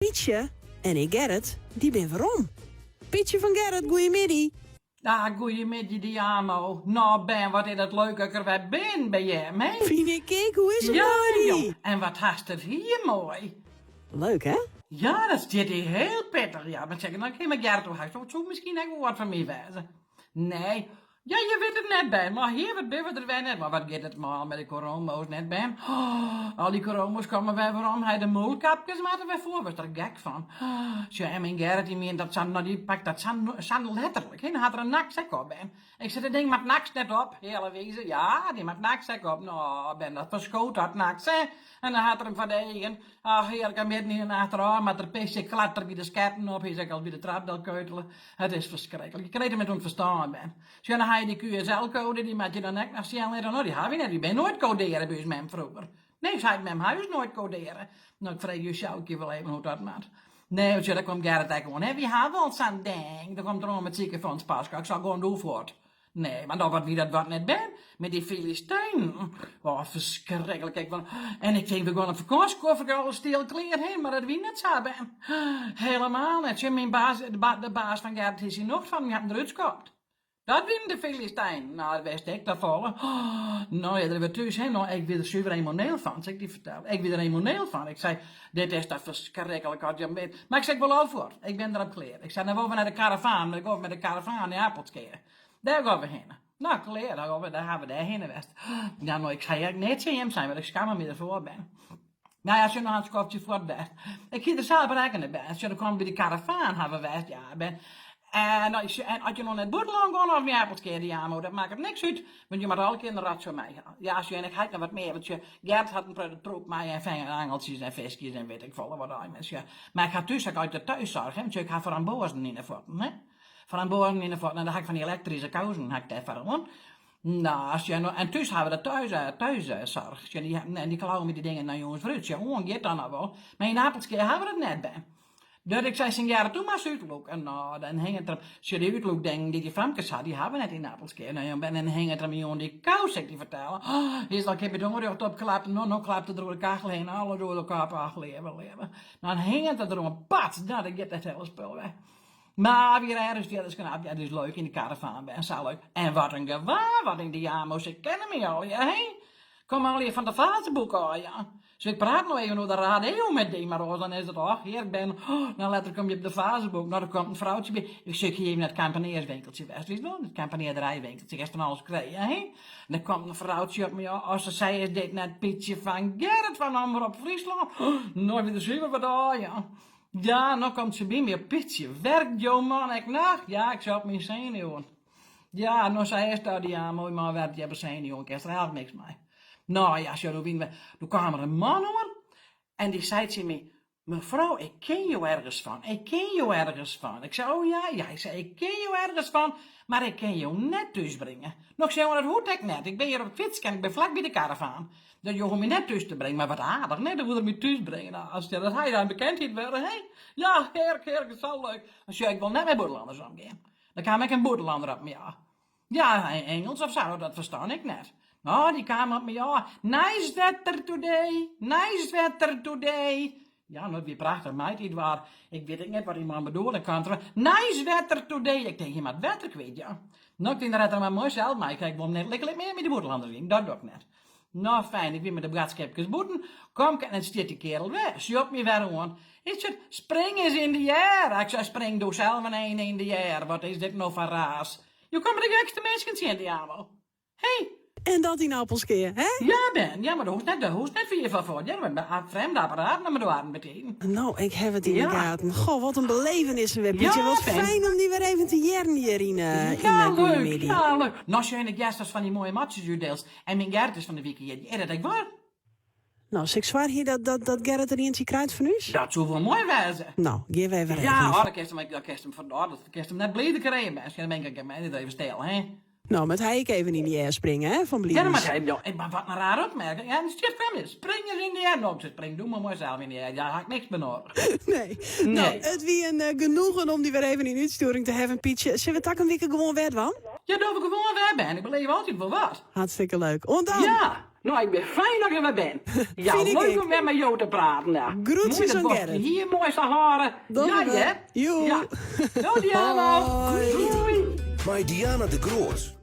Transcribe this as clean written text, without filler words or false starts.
Pietsje en ik Gerrit, dy bin werom. Pietsje fan Gerrit, goeiemiddei. Ah, goeiemiddei Diano. No Ben, wat is dat leuk dat ik der wer bin by jim, hè? Fyn ik ek, hoe is it Ja, mei dy? jong. En wat hast it hier moai. Leuk, hè? Ja, dat stiet hier hiel pittich, ja. Maar zeg, dan kin ik Gerrit oer huis. Dat soe miskien ek wol wat foar my wêze. Nee, Ja, je witte it net, Ben. Mar hear, wat binne we der wer net. Mar wat giet it mâl mei de koromo's net, Ben? Al dy koromo's komme wer werom. Hy de mûlkapkes moatte wer foar. Wurdst der gek fan. Sjoch, en myn Gerrit dy mient dat sa, no dy pakt dat sa, sa letterlik. Hè, dan hat er in naksek op, Ben. Ik sei, dat ding moat nachts net op, heale wize. Ja, dy moat naksek op. No, Ben, dat ferskoot dat nachts, hè. En dan hat er him foar de eagen. Ach, hearlik, en midden yn de nacht derôf moat er pisje, klapt er by de sketten op, hy is ek al by de trap delkeutele. It is ferskriklik. Je krijt him net oan it ferstân, Ben. Sjoch, dan ha je dy QSL-koade, dy moat je dan ek noch sjen litte. No, dy ha wy net, wy binne noait kodearre by ús mem froeger. Nee, seit mem, ha ús noait kodearre. No, ik freegje ús Sjoukje wol even hoe't dat moat. Nee, want sjoch, dêr komt Gerrit ek oan, hè. Wy ha wol sa'n ding. Dan komt er oan mei it sikefûnspaske. Ik sei, gean doe fuort. Nee, mar no wat wie dat wat net Ben, met dy Filistijnen. Oh, ferskriklik. Ik wol, en ik tink, we gean op fakânsje, kofferke alles stil klear, hè, mar dat wie net sa, Ben. Helemaal net. Sjoch, myn baas, de, ba, de baas fan Gerrit hie syn nocht fan my, hat him derút skopt. Dat wienen de Filistijnen. Nou, dat wist ik tafolle. Oh, no ja, der wer thús, hè. No, ik wie der suver emotioneel fan, sil ik dy fertelle. Ik wie der emotioneel fan. Ik sei, dit is toch ferskriklik, as je, mar ik sei, ik wol al fuort. Ik bin derop klear. Ik sei, dan wol we nei de karavaan, dan gean we mei de karavaan nei Appelskea. Dêr gean we hinne. No, klear, dan gaan we, dan ha we dêr hinne west. Ja, no, ik sei ek net tsjin jim sein, want ik skamme my derfoar ben. Nou ja, sjoch, noch in skoftsje fuort west. Ik hie der sels rekkene ben. Sjoch, dan kwam by de karavaan ha we west, ja, ben. En, nou, en as je noch nei it bûtenlân gean of nei Appelskea, Diamo, dat makket niks út, want je moatte alle kear in ratso mei ha. Ja, sjoch, en ik ha ek noch wat mear, want sjoch, Gert hat in protte troep mei en fenge angeltsjes en fiskjes en wit ik folle wat allegear. Sjoch, mar ik ha thús ek uit de thuiszorg, hè, want sjoch, ik ha framboazen yn 'e fuotten, hè. Framboazen yn 'e fuotten en dan ha ik fan dy elektryske kousen ha ik dêrfoar oan. No, sjoch, no, en thús ha we de thuis, thuiszorg. Sjoch, dy, en dy klauwe my dy dingen dan jûns wer út. Sjoch, oan giet dan noch wol. Mar yn Appelskea ha we dat net, Ben. Dat ik sei tsjin Gerrit, doe moatst útlûke. No, dan hinget er, sjoch, dy útlûkdingen dy't dy famkes ha, dy ha we net yn Appelskea. No, jong, Ben, dan hinget er my oan dy kous, sil ik dy fertelle. Oh, is al kin by it oanrjocht opklapt, no, no klapt er der oer de kachel hinne, alle oer de kop, ach, leave, leave. Dan hinget er der oan, pats, no, dan giet dat hiele spul wer. Mar wie ergens fierders knap, ja, it is leuk yn de karavaan, Ben, sa leuk. En wat in gewaar, wat in diamo's, se kenne my allegear, hè? Komme allegear fan de Facebook ôf, ja. Dus ik praat no even oer de radio met dy, mar oars dan is it, och, hear, ik ben, oh, dan letter kom je op de Facebook, no, der komt in froutsje by. Ik sjoch, ik hie even nei it kampenearswinkeltsje west, witst wol, it kampanearderijwinkeltsje, ik ha fan alles krije, hè? En der komt in froutsje op my ôf, as se sei, is dit net Pietsje fan Gerrit fan Omrop Fryslân? No, ik wie der suver wat ôf, ja. Ja, no komt se by my, Pietsje, werkt jo man ek noch? Ja, ik sei, op myn senuwen. Ja, no sei earst dat, ja, moai man werkt hjir op de senuwen, kinst der eigentlik niks mei. No ja, sjoch, doe wiene we, doe kaam der in man oan en dy sei tsjin my, mefrou, ik ken jo ergens fan, ik ken jo ergens fan. Ik sei, oh ja? Ja, hy sei, ik ken jo ergens fan, mar ik kin jo net thúsbringe. No, ik sei, oh, dat hoecht ek net, ik bin hjir op it fytske en ik bin flak by de karavaan. Dat jo hoege my net thús te bringen, mar wat aardich, net? Dan woe er my thús bringe. No, as dat hy dan bekendheid wurde, hè? Ja, hearlik, hearlik, sa leuk. Dan sjoch ik wol net mei bûtenlanners omgean. Der kaam ek in bûtenlanner op my ôf. Ja, Ingels of sa, dat ferstaan ik net. No, dy kaam op my ôf. Nice weather today, nice weather today. Ja, no, it wie prachtich maitiidwaar. Ik wit ek net wat dy man bedoelde. Kaam der nice weather today. Ik tink, hy moat wetter kwyt, ja. No, ik tink, dan ret er mar moai sels mei. Ik wol net lyklik mear mei dy bûtenlanners yn. Dat doch ik net. No fijn, ik wie mei de boadskipkes bûten, kom ik en it stiet dy kearel wer, sjocht my wer oan. Hy seit, spring eens in de air. Ik sei, spring do sels mar een in de air, wat is dit no foar raars. Jo komme de gekste minsken tsjin, Diamo. Hé? En dat yn Appelskea, hè? Ja, Ben, ja, mar do hoechst net, do hoechst net fier foar fuort, hear. Mar frjemde apparaten om de doarren betiden. No, ik haw it yn de Ja. gaten. Goh, wat in belevenis wer, Pietje. Ja, Wat Ben. fijn om dy wer even te hearren hjir yn, eh, yn Ja, eh, leuk, Goeiemiddei. ja, leuk. No sjoch ik juist fan dy moaie matsjes útdeelst. En myn Gerrit is fan de wike hjir. Is dat ek waar? No, sil ik soargje dat, dat, dat Gerrit der ientsje krijt fan ús? Dat soe wol moai wêze. No, gean we even Ja, regeljen. oh, dan kinst him, dan kinst him, oh, dan kinst him net blider krije, bêst. Dan bin ik ek even stil, hè? No, moat hy ek even yn de air springe, hè, fan Ja, dan moat blidens. hy, ja, mar wat in raar opmerking. Ja, dan stiet foar my, spring eens yn de air. No, ik sei, spring doe mar moai sels yn de air. Ja, ha ik niks mear nedich. Nee. No, Nee. it wie in eh, genoegen om dy wer even yn útstjoering te hawwen, Pietsje. Sille we it takom wike gewoan wer dwaan? Ja, dogge we gewoan wer, Ben. Ik beleef altyd wol wat. Hartstikke leuk. Oant dan! Ja. No, ik bin fijn dat ik der wer bin. Ja, Fyn ik leuk ek. om wer mei jo te praten. Ja. Groetsjes Moai dat oan boskje Gerrit. hier moai sa hâlde. Dogge Ja, we. hear. Joe. Ja. Do Diana. Hoi. Doei. Mei Diana de Groot.